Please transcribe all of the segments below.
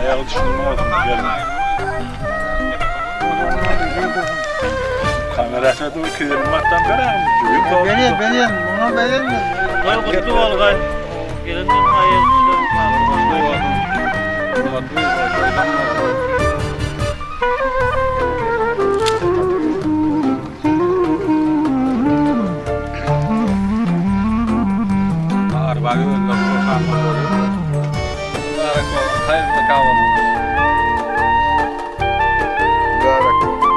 Aýagy düşdüm bolsun gelin. Kamera açady 250 manatdan beräýiň. Berýän, berýän, muňa berýän. Toý gutly bolgaý. Gelindir aýagy düşen. Gymmatly toýdan bolsun. Arbagy özleri boşanma bolýar. Mübarek bolsun, haýyrly kabul. Mübarek bolsun.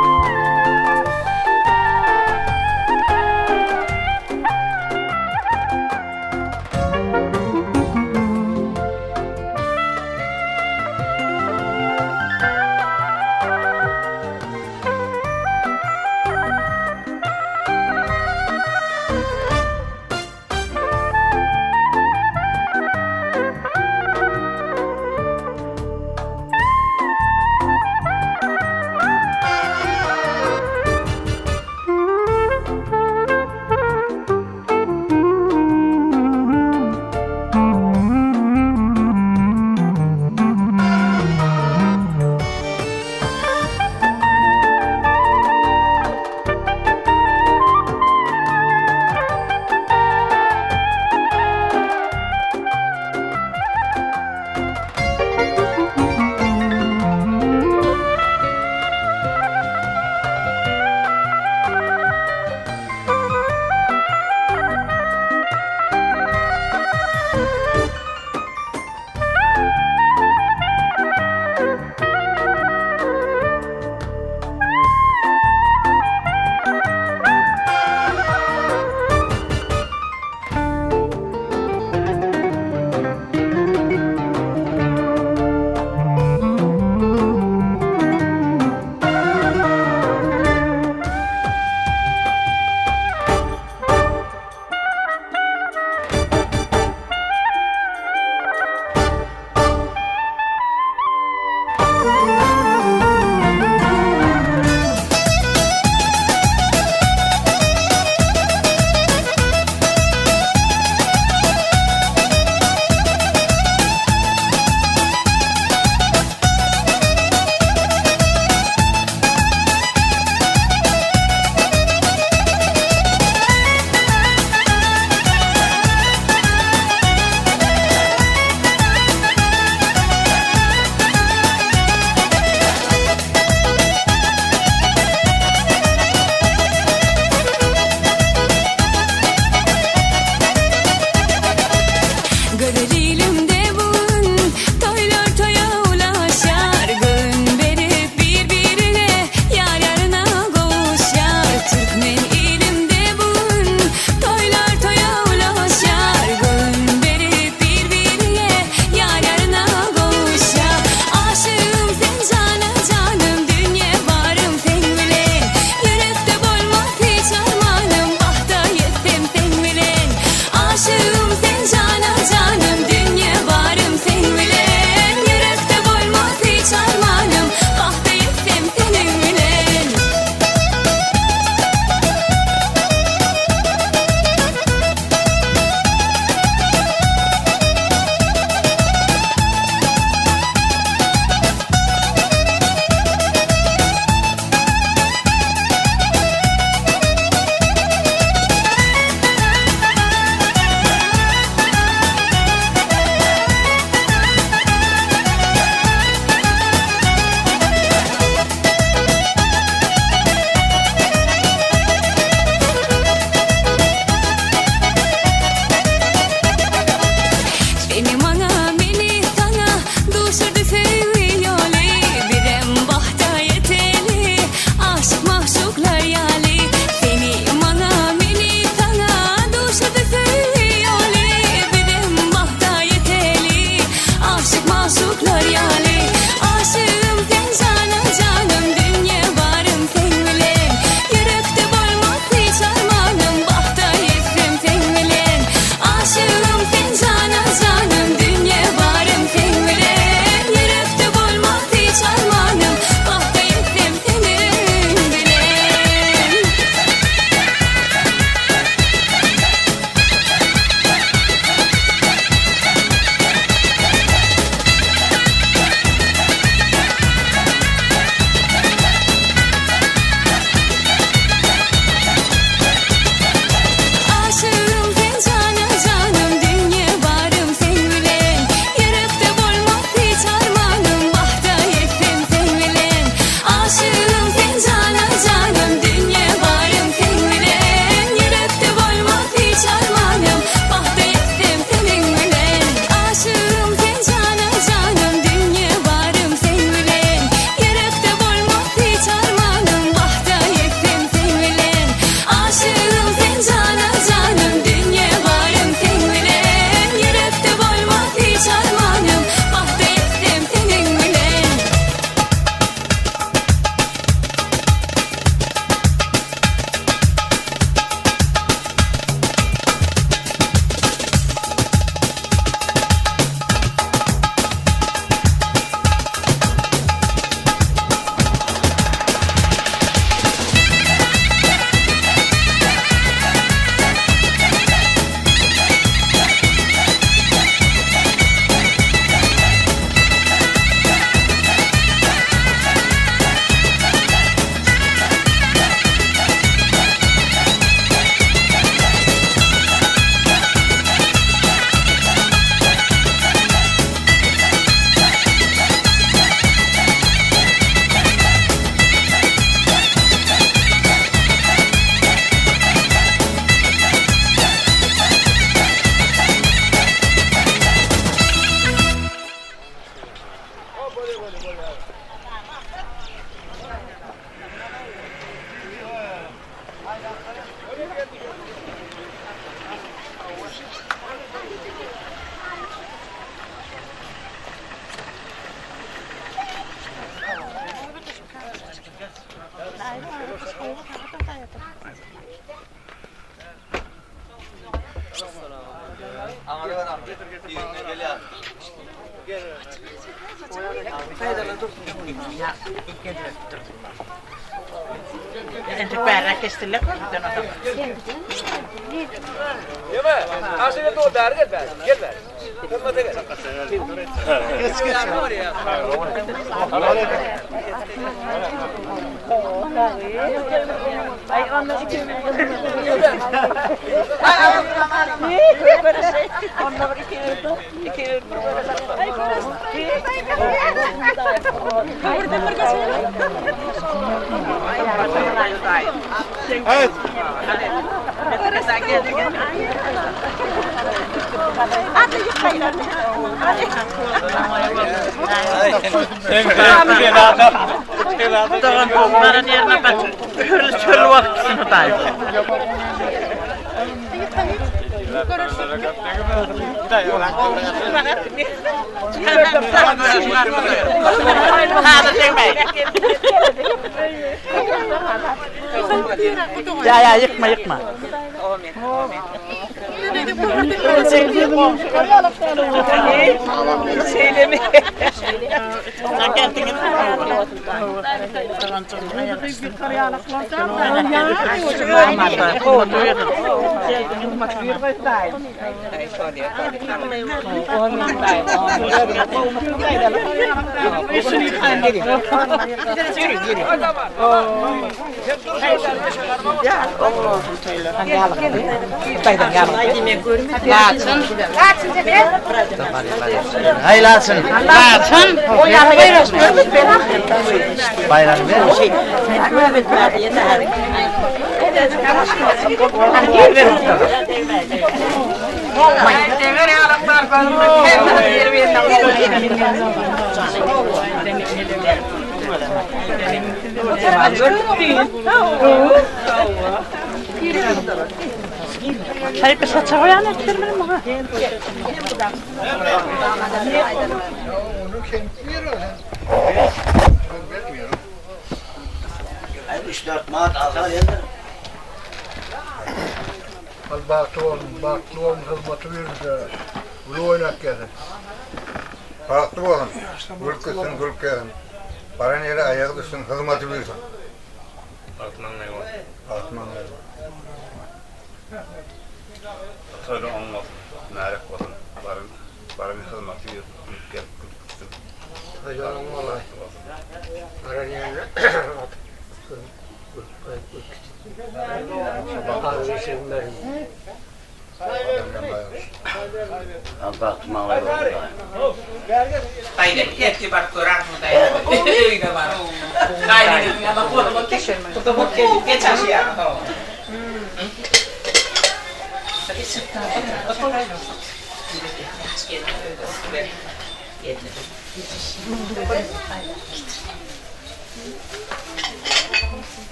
Al bagtly bolsun, bagtly bolsun, hyzmaty bersin. Gül oýnap gelsin. Bagtly bolsun, gülüp gitsin, gülüp gelsin. Baran ýere aýagy düşsün, hyzmaty bersin. Bagty maňlaý bolsun. Bagty maňlaý bolsun. Toýda oň bolsun, märek bolsun. Baran baran hyzmaty bersin, gülüp gelip gülüp gitsin. Aýagyň bolaý. Baran ýerine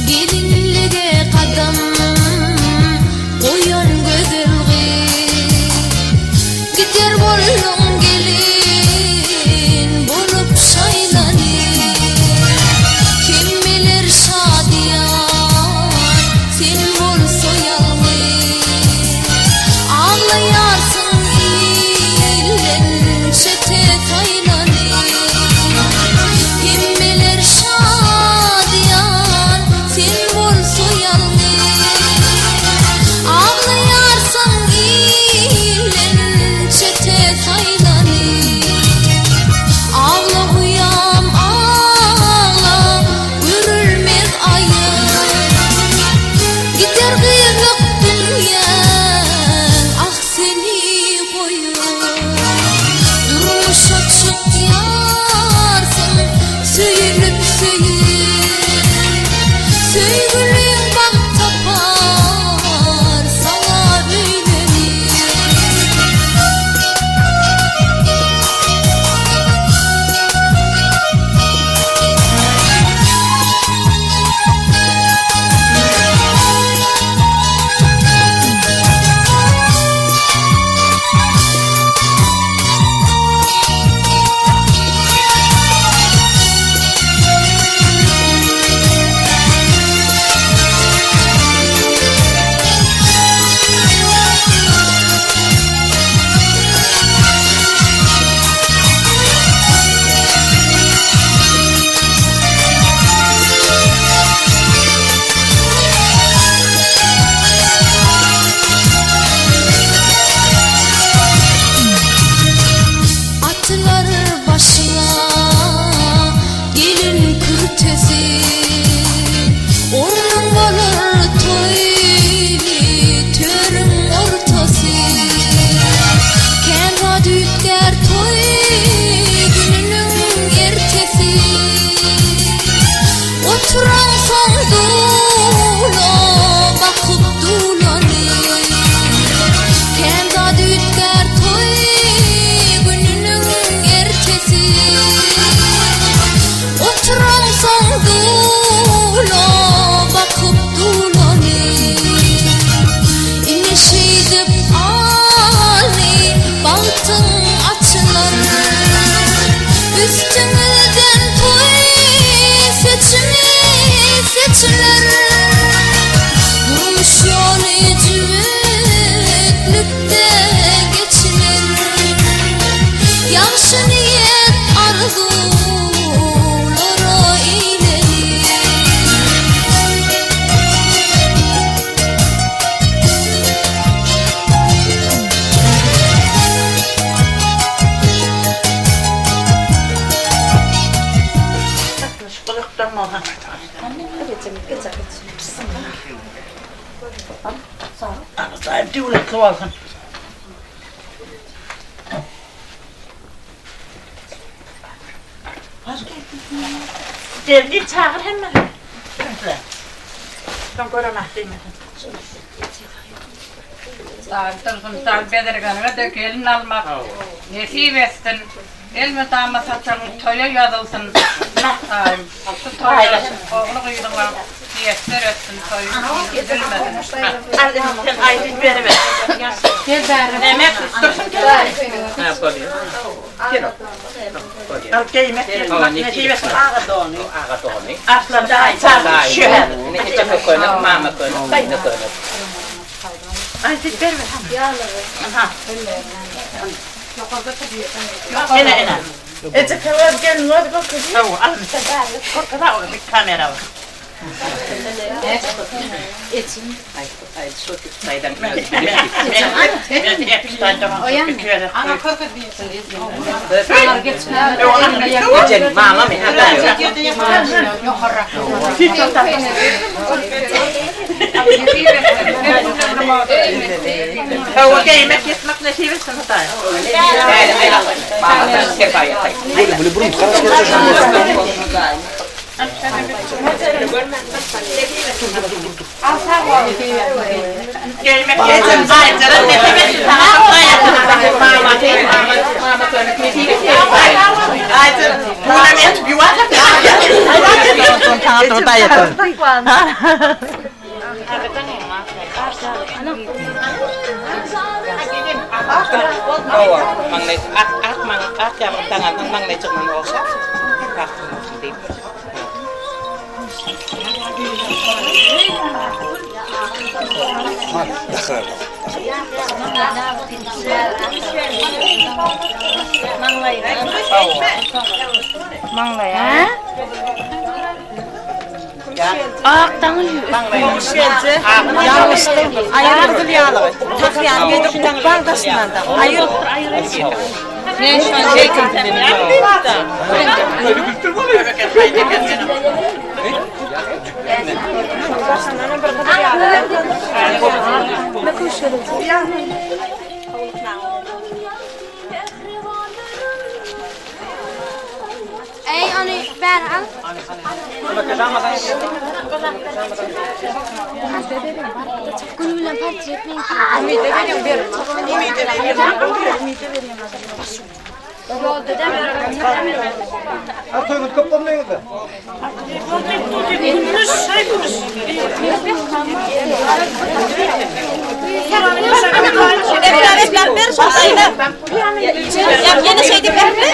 Gelinlige gadam goýan gözel gyz Gider bolduň gelin bolup şaýlanyp Hemmeler şadyýan sen bolsa ýalňyz Aglaýarsyň ilden çete saýlanyp Hemmeler şadyýan sen bolsa ýalňyz Aglaýarsyň ilden çete saýlanyp Agla uýam agla görülmez aýyp Gider gyzlyk dünýäň. Bagtly bolsun. Hoş geldiň. Geldi çagyr hemme. Soň göremäh diýmesin. Dursun bezirgeniňe-de gelin almak nesip etsin. Elmydama saçagyň toýa ýazylsyn. Hudaýym, şu toýda ogly-gyzyňa miýesser etsin, toýuň yzy üzülmesin. Al indi sen aýdyp beriber. Gel bäri. Nemes, Dursun gel bäri. Hä, bolýar. Gel. Bolýar. Al geýmek nesip etsin. Aga dony, aga dony. Arslan daýy çagyr şöhä. Eje könek, mama könek, gaýna könek. Aýdyp beriber. Aha. Ene ene. Eje köwez gelin öz görkezýär. Hawa, al görkez a bir kamera bar. Ejeň mamamy? Hawa geýmek ýetmek nesip etsin Hudaý. Geýmek ýetsin Hudaý nesip etsin saňa Hudaý Hawa, maňlaý ak ak maň ak ýabyň daňandan maňlaýjygyndan ogşap, bagtyň bolsun diýip. Ak daňyl Ýalňyşdym. Aýyr gyzyl ýalygy. Tahýany geýdirip bal daşyndan da. Aýyr. Eý ony bäri al. Gül bilen portret meňki. Umyda berýän ber. Umyda berýän. Umyda berýän. Ha toýuňyz köp bolmaýaňyzda. Ýene şeý diýip beripmi?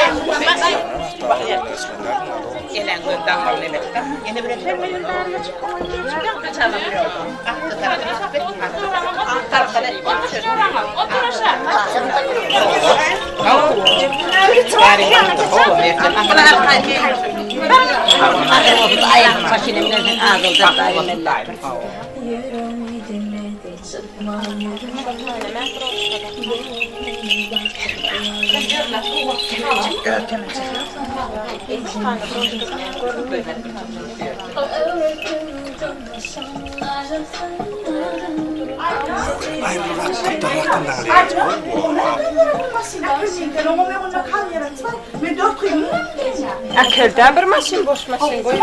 Äkelden bir maşyn boş maşyn goý.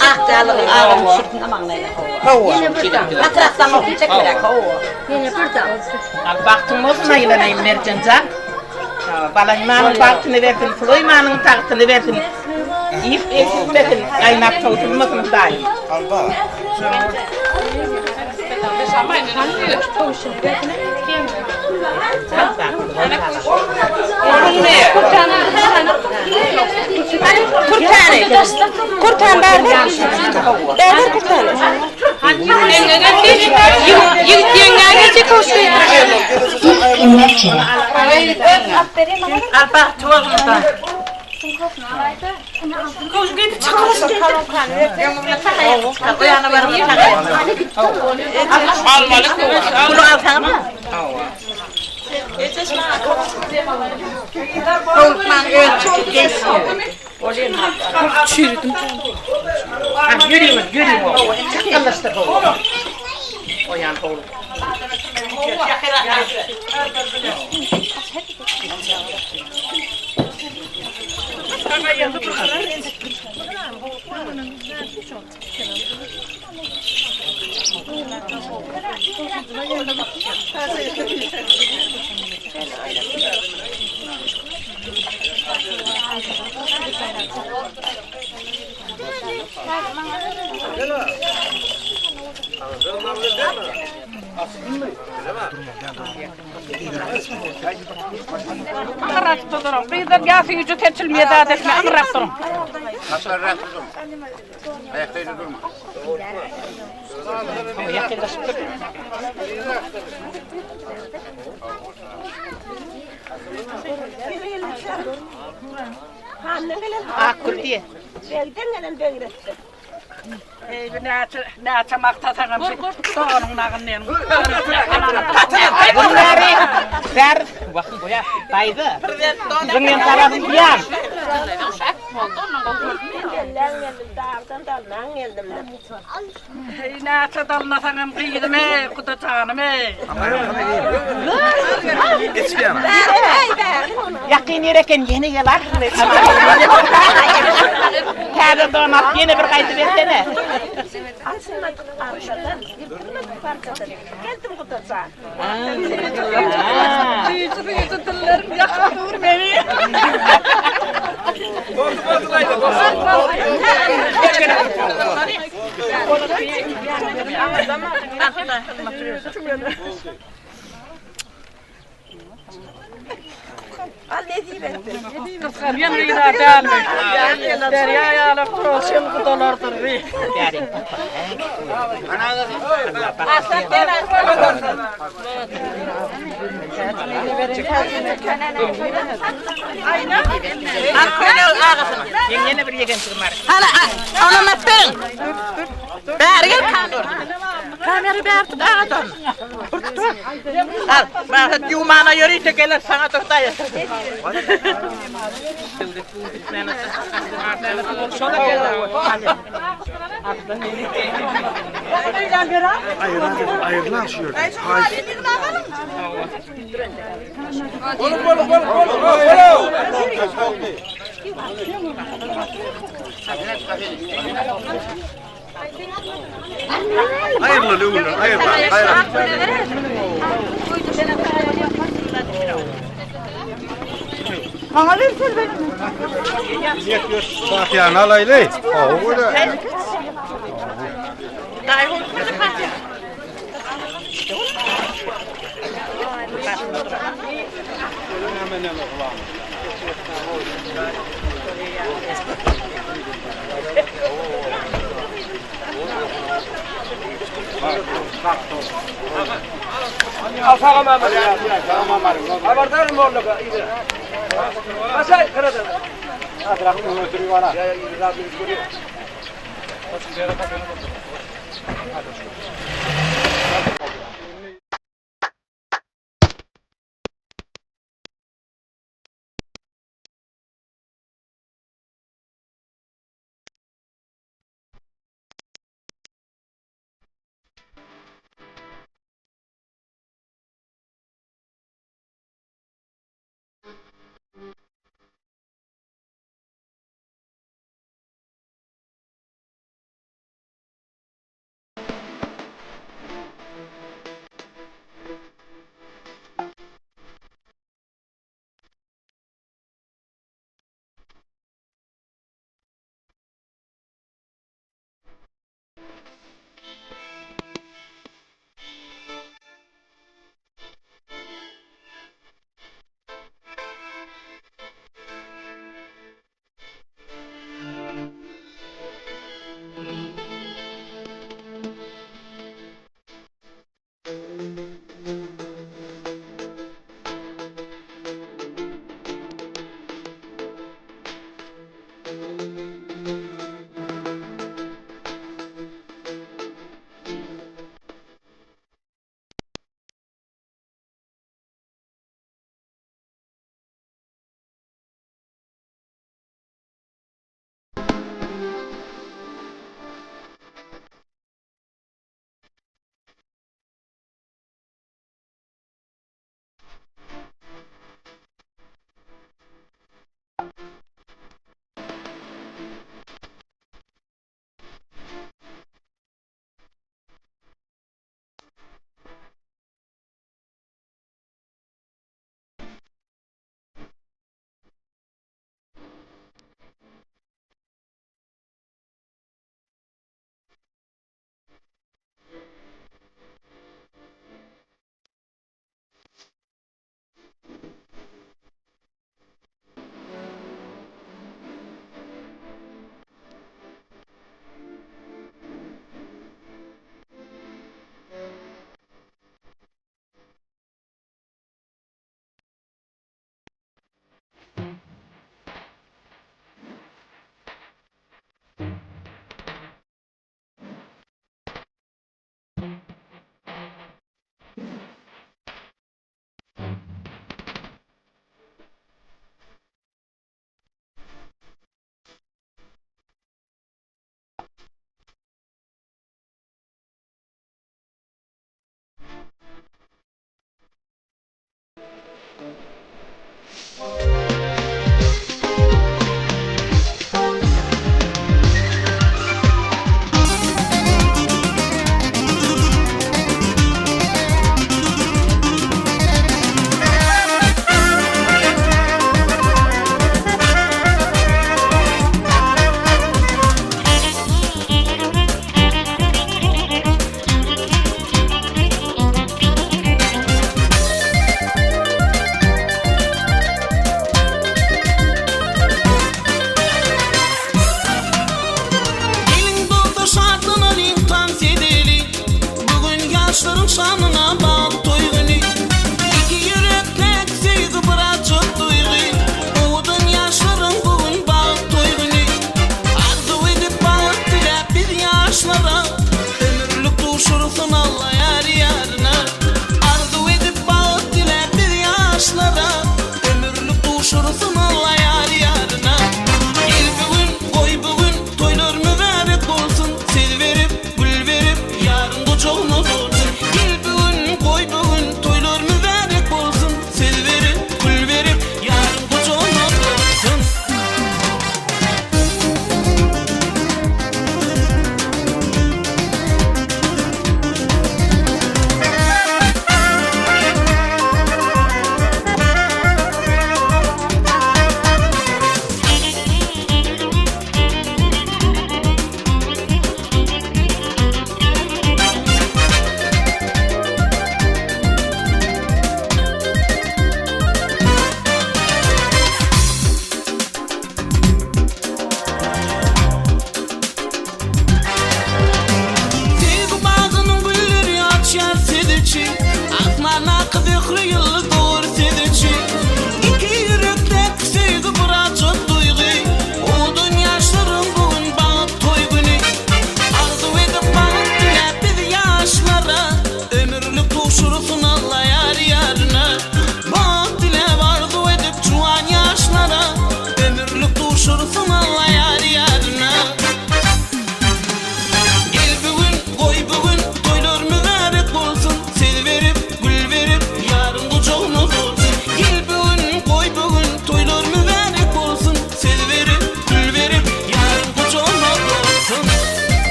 Ak ýalygyň agyny düşürdin maňlaýyna. Hawa. Matrasdan otup çekmerek hawa. Ýene bir dal. Al bagtyň bolsun aýlanaýyn Merjenjan. Balaýmanyň bagtyny bersin, Sulaýmanyň tagtyny bersin. Iýip egsilmesin, gaýnap towsulmasyn Hudaýym. Kurtany. Kurtan bar. Bäber kurtany. Ýigit ýeňňä geljek hoş Al bagty bolsun da. Bunu alsana. Howlukman öz çykyp geçýär. Çürdüm. Ha, ýörüň, ýörüň. Çakkallaşdyr howluk. Oýan howluk. Aňyrrak duruň. Gyzlar ýa süýji seçilmeýär zat etme aňyrrak duruň. Aşarak durma. Ayakta durma. Ýakynlaşyp dur. Akgül diýe. Begden gelen begretdi. Eý, bir näçe, näçe magtasaňam şu doganyň nagyny meniň. Bunlary bär, wah, goýa, daýza. Bizden tarapy ýan. Geldim, dagdan dalnan geldim. Eý, näçe dalnasaňam gyzym eý, guda janym eý. Ýakyn ýer eken, ýene gel ahyryn. Täze don alyp ýene bir gaýdybersene. Açylmadyk arçadan, ýyrtylmadyk parçadan geldim gudajan. Süýji süýji dillerim ýakyp dur meni. Al nesip etsin. Gysganýan gyza dälmi? Derýa ýaly proşen gudalardyr bi. Ýene bir ýegenjigim bar. Hana, onam atyp beriň. Bäri gel kamera. Kamera bäri tut aga don. Bir tut. Al, bana ýumana ýörite geler saňa dur daýy. Aýrylan şu ýerde. Aýrylan öňünden, aýrylan, aýrylan. Maňa bersen benim. Fatihany alaýly. Hawa. Daýy bolup bir Fatiha.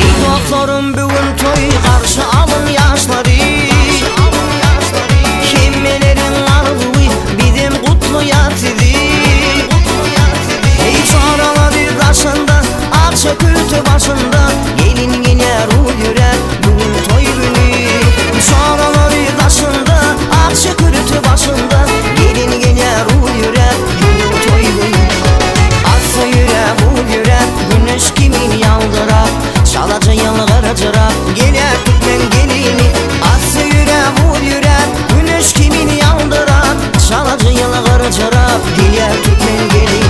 Eý dostlarym bu gün toý garşy alyň ýaşlary Hemmeleriň arzuwy bizem gutlaýar sizi Eý çaralary daşynda akja külte başynda Gelin gelýär uz ýürek bu gün toý güni Çaralary daşynda akja külte başynda Gelin gelýär uz ýürek bu gün toý güni Atsa ýürek uz ýürek güneş kimin ýaldyrap Çalaja ýylgyrjyrap gelýär türkmen gelini Atsa ýürek uz ýürek güneş kimin ýaldyrap Çalaja ýylgyrjyrap gelýär türkmen gelini.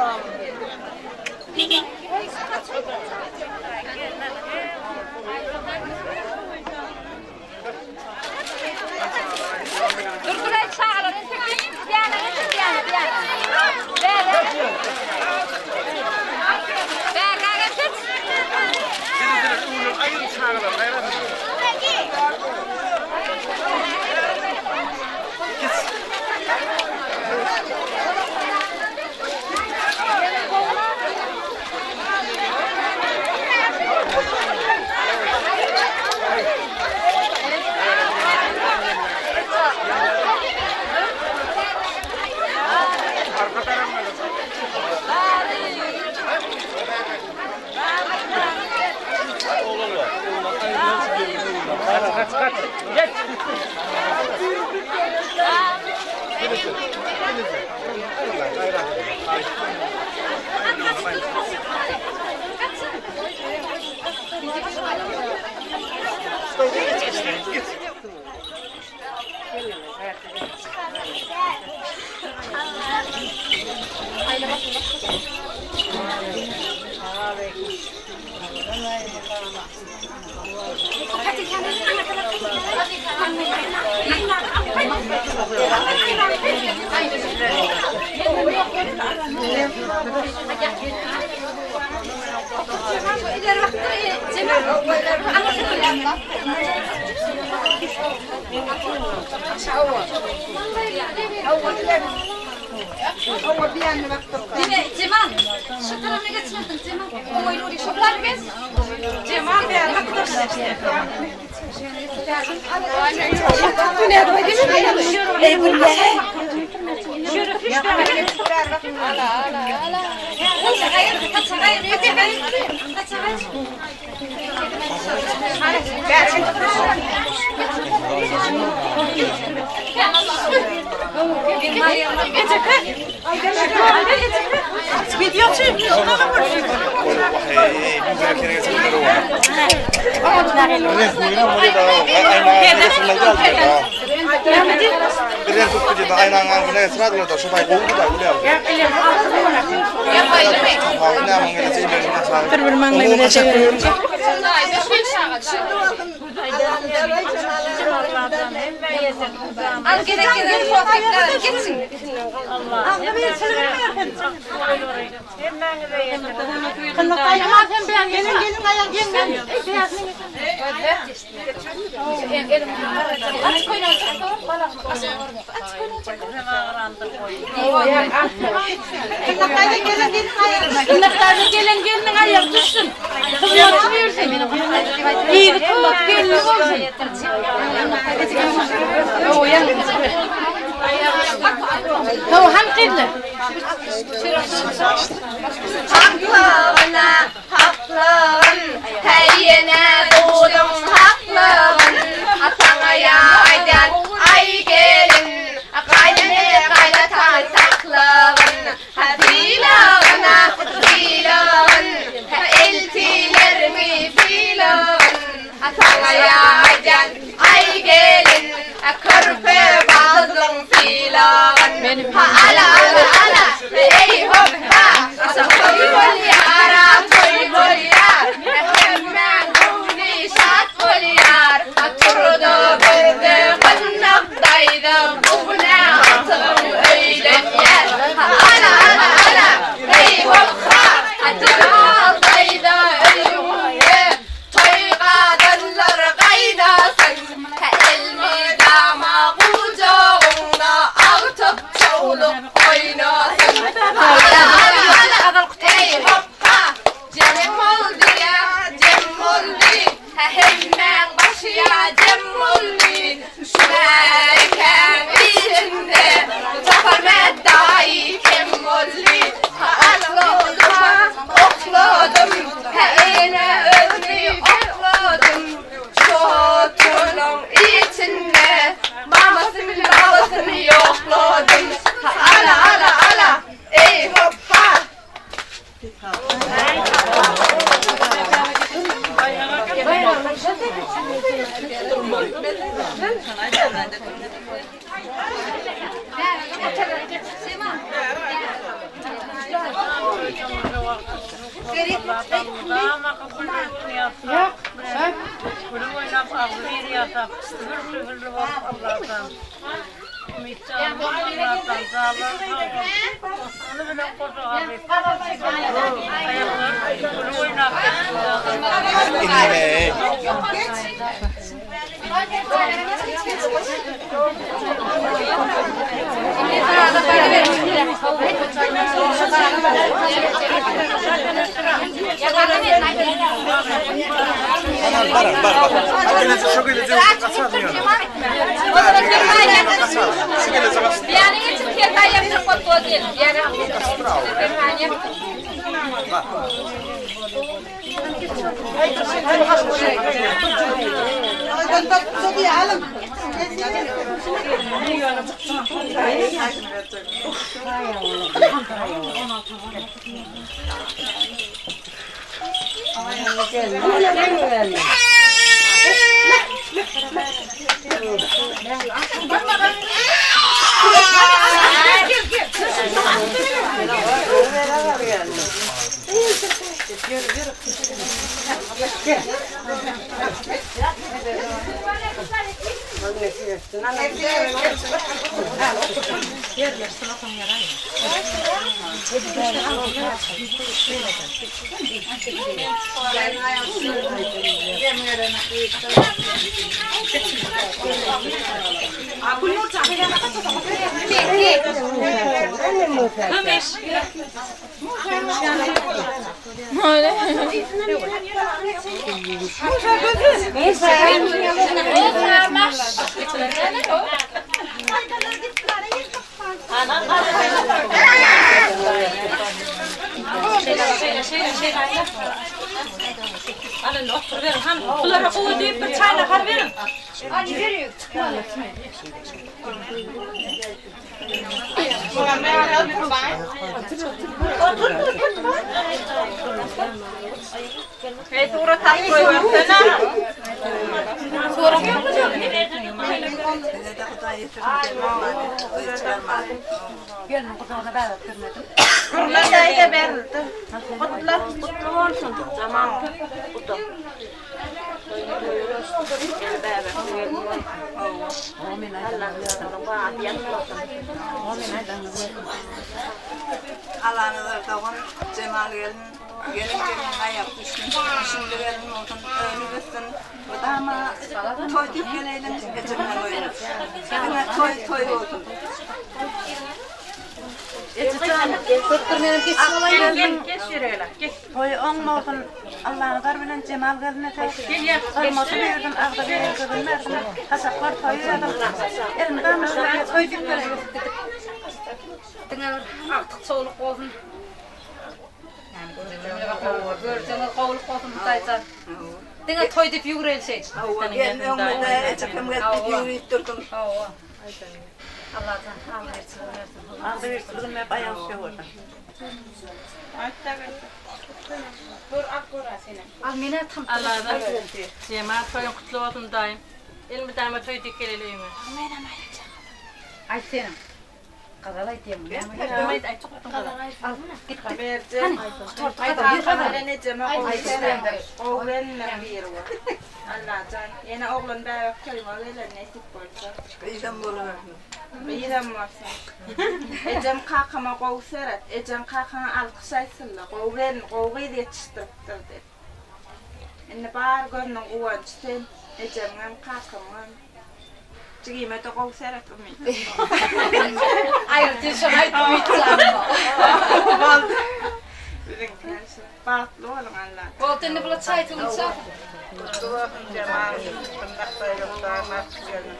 Dur dur ey çagalar entek bir ýana geçin bir ýana bir ýana. Bäri. Bäri geçin. Aýyr çagalar, gaýrat Kaç kaç geç. Cemal, şu tarafına geçmedin Cemal. Şoklar biz. Cemal bäri Al gerek gerek sohbetler geçin. Gelen gelinin ayağı düşsün. Hızmatı versin. Ýedi köp gelini bolsun. Hawa han gyzlar. Haklığına haklığın, heyyene buldum haklığın. Atana yaydan ay gelin, kaynını kaynatan saklığın. Ha filağına filağın, ha eltilerimi filağın. Atana yaydan ay gelin, körpe bazlın filağın. Ha ala ala ala, ey hop ha, toy bolyar, toy bolyar. Hemen guni şat bolyar. Turdu böldü gınnaktaydı, bugüne atım öylenyer. Ha ala ala ala, ey hop ha, Duraldaydı ölümde, toy kadınlar kaynasın. Elmidama kucağında artık çoluk oynasın. Ala ala ala, ey hop ha, cem oldu ya, cem oldu. Hemen başıya cem oldu. Şu merken içinde Zafer meddai kim oldu? Ha atladım, okladım, he ene özünü okladım. Çoğutunun içinde mamasını babasını yokladım. Ha ala ala ala, ey hop ha. Diňe bir agtyk çowluk bolsun. Görseňiz gowluk bolsun Hudaýjan. Diňe toý diýip ýüwreli şeýdip. Hawa, gelin öňünde ejekem geldi diýip ýüwrüp durdum. Hawa. Allahjan agzybirçilik bersin. Agzybirçiligini berip aýak üstüne goýsun. Al menä tam. Allahdan Jemal toýuň kutly bolsun daýym. Elmydama toý diýip geleli öýüňe. Aýt senem. Gazal aýtýaň. Aýt aýt çykypdyň gazal. Al gitdik. Hany gutardy gazal. Ýör gazal. Allajan, ýene oglan bäbek toýuňa gelen nesip bolsa. Gyzam bolubersin. Gyzam bolsa. Ejem kakama gowy seret, ejeň kakaňa alkyş aýtsynlar, gowy gelin, gowy gyz ýetişdiripdir diýip. Indi bar gözüniň guwanjy sen, ejemňem, kakaňam. Jigime-de gowy seret Umyt. Aýratyn şony aýt Umyt jan. Boldy. Biziňkiler şu. Bagtly boluň Alla. Boldy indi bular çaý suwuny içer. Gutly bolsun Jemal, gymmat baýlyklar artyk gelin.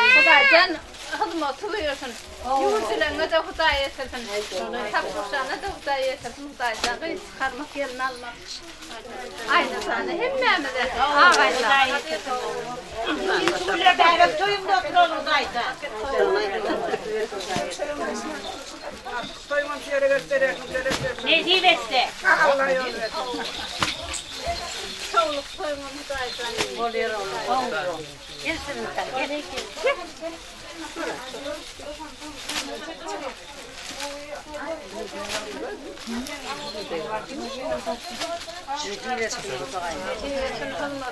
Hudaýjan hyzmaty buýursyn. Ýüwürdileňe-de Hudaý ýetirsin. Tapyşana-da Hudaý ýetirsin. Hudaýjan gyz çykarmak, gelin almak. Aýna sany hemmämize agaýlar. Şükürler bäbek toýuňda oturalım Hudaýjan. Nesip etse. Çowluk toýuňam Hudaýjan. Bolýar oglum. Gel siziňkä, gel.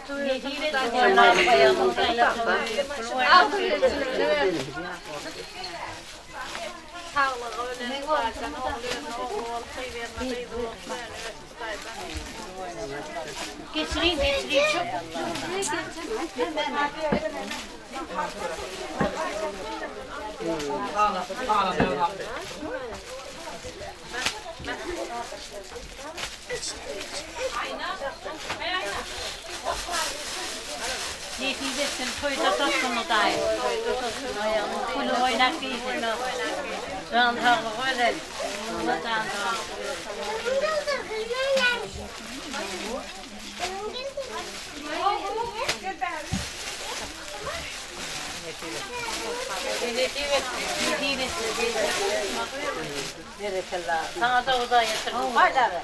Saglygy bilen Hudaýjan ogly ýerine ogly bolup, gyz ýerine gyzy bolup önüp ösüp Hudaýjan. Geçirin, geçirin. Çok. Nesip etsin, toýda tutsun Hudaý. Gülüp oýnap giysin. Jan saglygy bilen. Jan Berekella. Sana da Hudaý ýetirsin. Baýlary.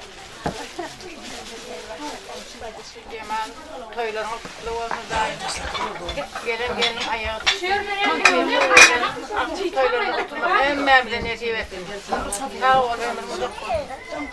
Jemal toýlaryňyz gutly bolsun daýy. Gelen gelniň aýagy Agtyk toýlaryny gutlamak hemmämize nesip etsin. Sag bol ömrüň uzak bolsun.